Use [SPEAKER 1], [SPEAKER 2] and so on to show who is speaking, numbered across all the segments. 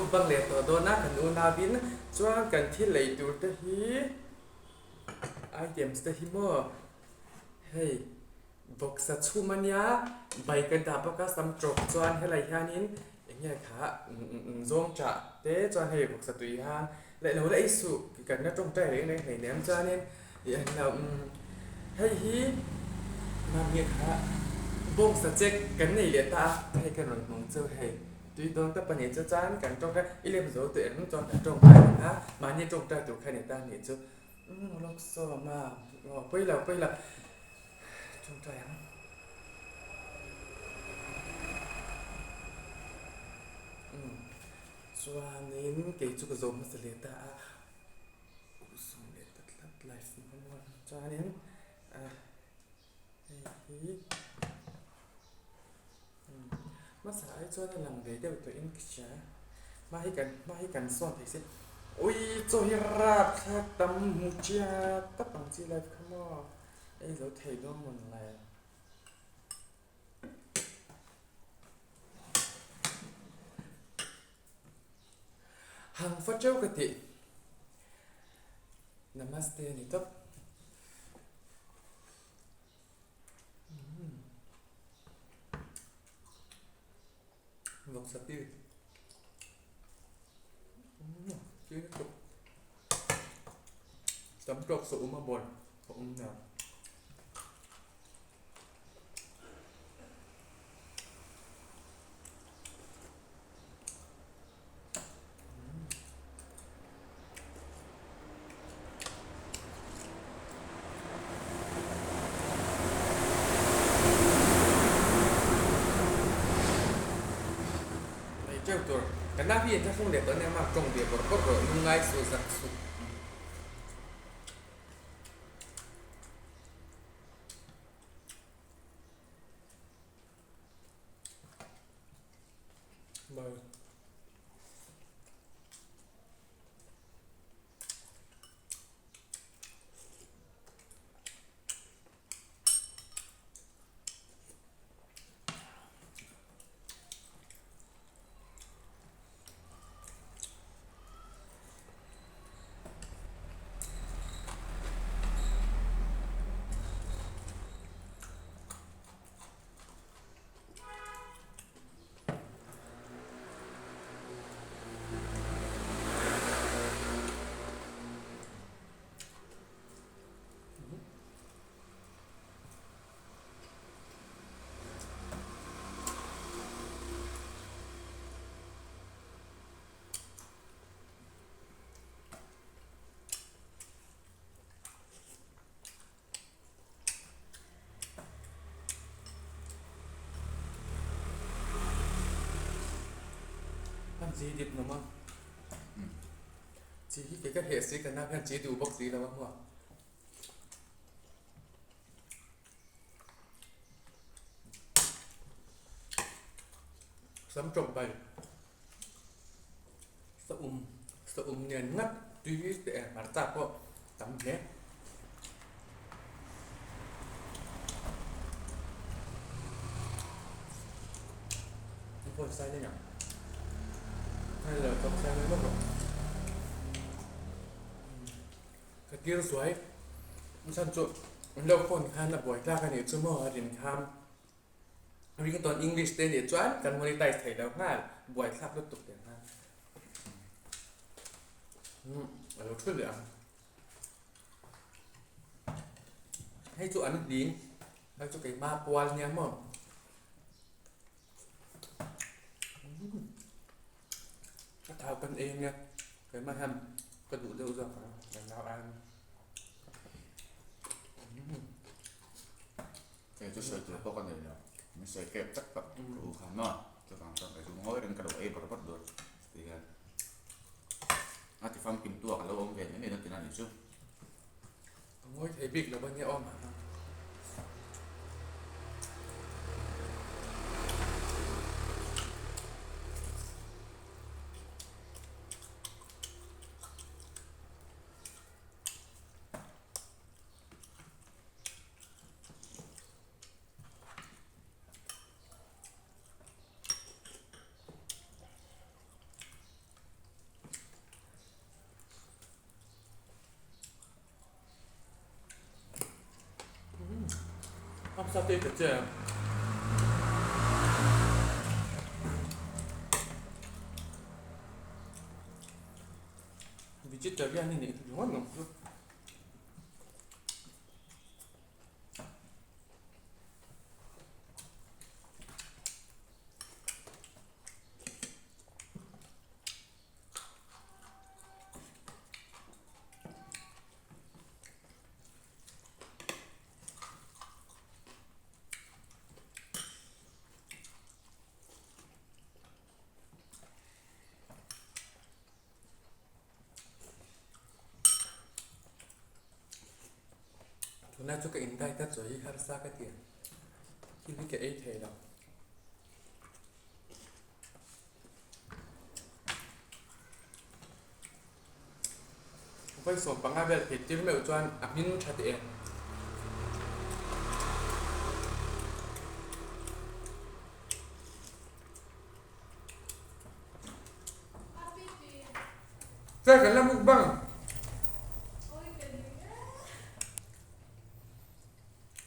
[SPEAKER 1] mukbang leh tawh dawn a kan unauin chuan kan thil lei tur te hi items te hi maw hei Vawksa chhum a nia, bike a dah bawk a, sam tawp chuan helai hianin eng nge kha zawng chah te chuan hei vawksa tui hang leh lo la ei suh kan la tawngtai reng reng hleinem chuanin ih an lo hei hi mam nge kha bawngsa check kan nei leh ta a, hei ka rawn hmang chu hei tui dawn tawp a nih chu chuan kan tawngtai i lem zo tawh em chuan kan tawngtai reng a, mahni tawngtai tur kha a ni ta a nih chu lawk sawm a aw pawi lo pawi lo. Tawngtai ang. Umm chuanin kei chu ka zo hmasa leh ta a, usawm leh ta tlat live hman rual ang chuanin ah hei hi umm hmasa ai chuan a lang ve deuh tawh in ka hria hma hi kan hma hi kan sawn thei se ui chaw hi rapthlak tam hmu chiat tawp ang chi live kha maw. Ei zo thei dawn mawn le. Hang fa teuh ka tih. Namaste ni tawp. Vawksa pi. Tui lutuk. Tam tawk sa um a bawn a awm nia. Nei teuh tur ka na hi in thlahrung leh tawh ania mark tawng ve bawrh bawrh rawh lungngai suh zak suh. Bye. Kan chi dip nawm a, chi hi kei ka heh si ka nau hian chi duh bawk si lo a hmuah. Sam tawp bai sa um sa um nen ngat tui teh hmarcha pawh tam hle. Phone silent ah hello ka silent lawk rawh ka tir zuai chhan chu an lo phone khan a buai tlak a nih chu maw a rin khan ringtone english te nih chuan kan monetize thei lo nghal buai thlak lutuk teh khan a lo thu leh ang. Hei chu an hling, hei chu keimah pual nia maw. A thau kan ei ania, keimah hian ka duh deuh zawk ang ka nau aiin.
[SPEAKER 2] Kei chu sawi tur pawh ka nei lo, min sawi kep tak tak ka u khan maw, chuvang chuan kei chu ngawi reng ka lo ei bawrh bawrh dawn ti hian. A ti famkim tu ah ka lo awm ve mai mai dawn tihna a nih chu.
[SPEAKER 1] A ngawi thei bik lo a nia aw mahna. Sa te ka che. Vegetarian i nih ringawt ang chu. Tuna chu ka in diet a chaw hi harsa ka ti a, thil hi ka ei thei lo. Vawi 15 vel phei tir meuh chuan a hming tha teh e. Che kan la mukbang.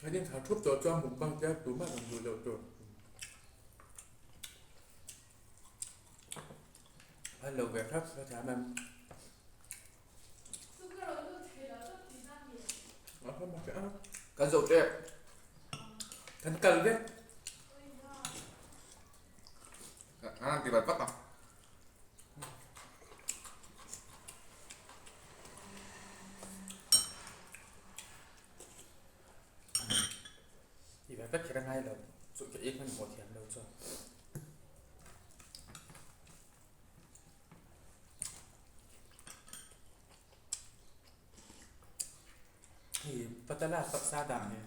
[SPEAKER 1] Kan in thar thup tawh chuan mukbang te tumah rawn duh loh tur. An lo ve hrep hrep thiam em.
[SPEAKER 2] Kan zo tep.
[SPEAKER 1] Kan kal vek.
[SPEAKER 2] An ti vat vat a.
[SPEAKER 1] I ve vek kher a ngai lo. Chu ka ei hmanhmawh thiam lo chuan. Hei patala taksa dan hi.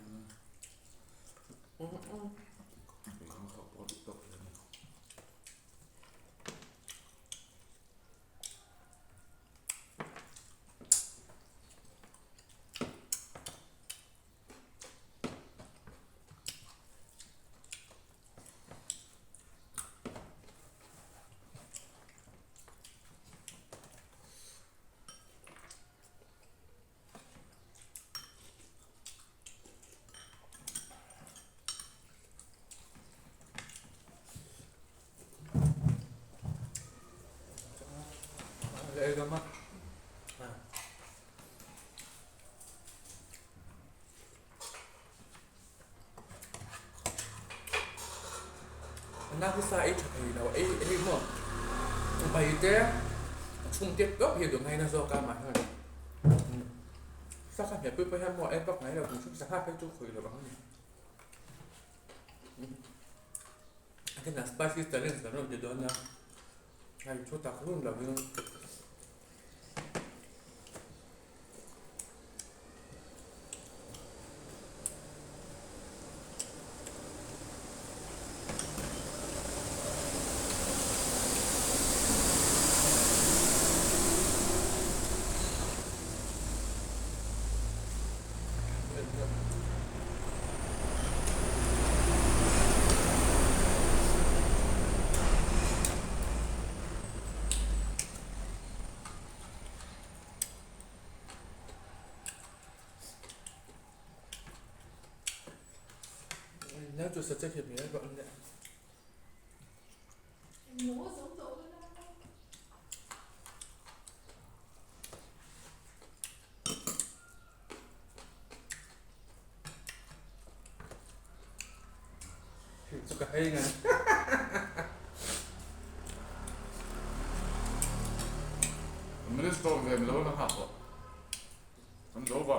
[SPEAKER 1] Nau hi sa ei tha thei lo ei ei maw bai te a chhung tep tawp hi a duh ngaina zawk a mah hian sa kha hmeh pui pawh hian maw a en vak ngai lo tum hrim sangha phei chu khawih loh ang a ni a thenah spicy challenge kan rawn ti dawn a hei thu tak run lovin. Nau chu sa che hi mai rawh an le. Chu ka hei ngan.
[SPEAKER 2] Minister ve lo na hak lo. An zo va.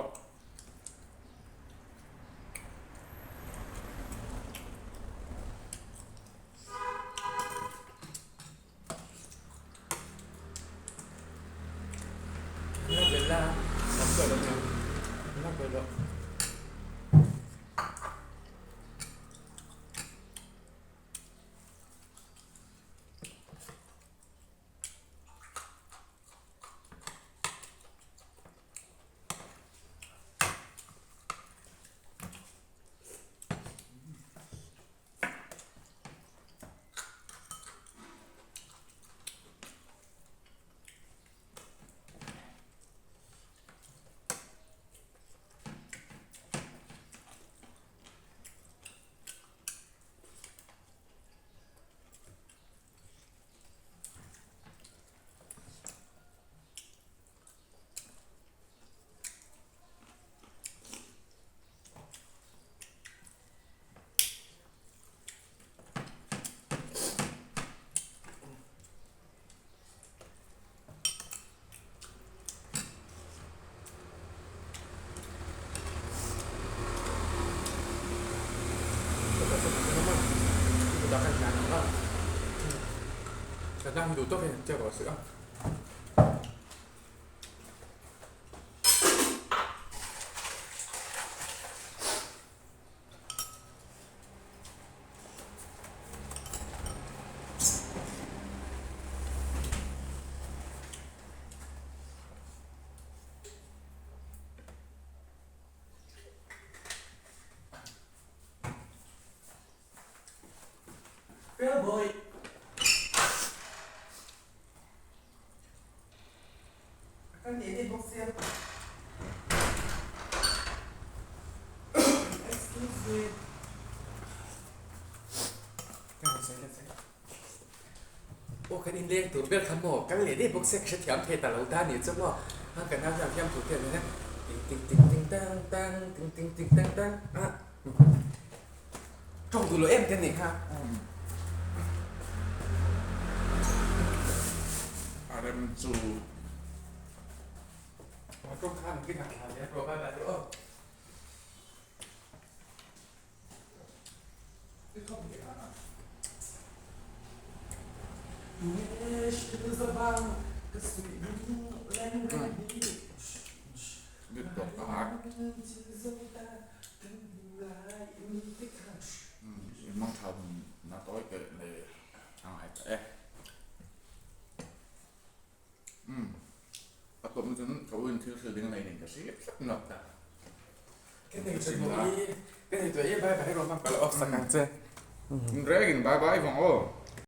[SPEAKER 1] ta kan hna ang a ka nang hi duh tawk hian chiah rawh se a. Bellboy. Kan nih ni bawk sia. Excuse me. Aw kan inleng tur ber kha maw kal leh daih bawk sia ka hrethiam thei ta lo ta nih chu maw hang kan nau hian fiam tur te an nia ting ting ting ting tang tang ting ting ting tang tang ah tawng duh lo em te nih kha.
[SPEAKER 2] A rem chu.
[SPEAKER 1] Tawng kha an ring a thla leh rawh bye bye rawh aw.
[SPEAKER 2] Dik tawk ta a. Mang tha na tawi te nei a ngai ta e. A tawp na chuan ka uin thil thil ding a nei nen ka hriat tlat nawk ta.
[SPEAKER 1] Ka nei tawh maw i? Ka nei tawh e, bye bye rawh hmang ka lo off sak ang che.
[SPEAKER 2] Reng in bye bye vang aw.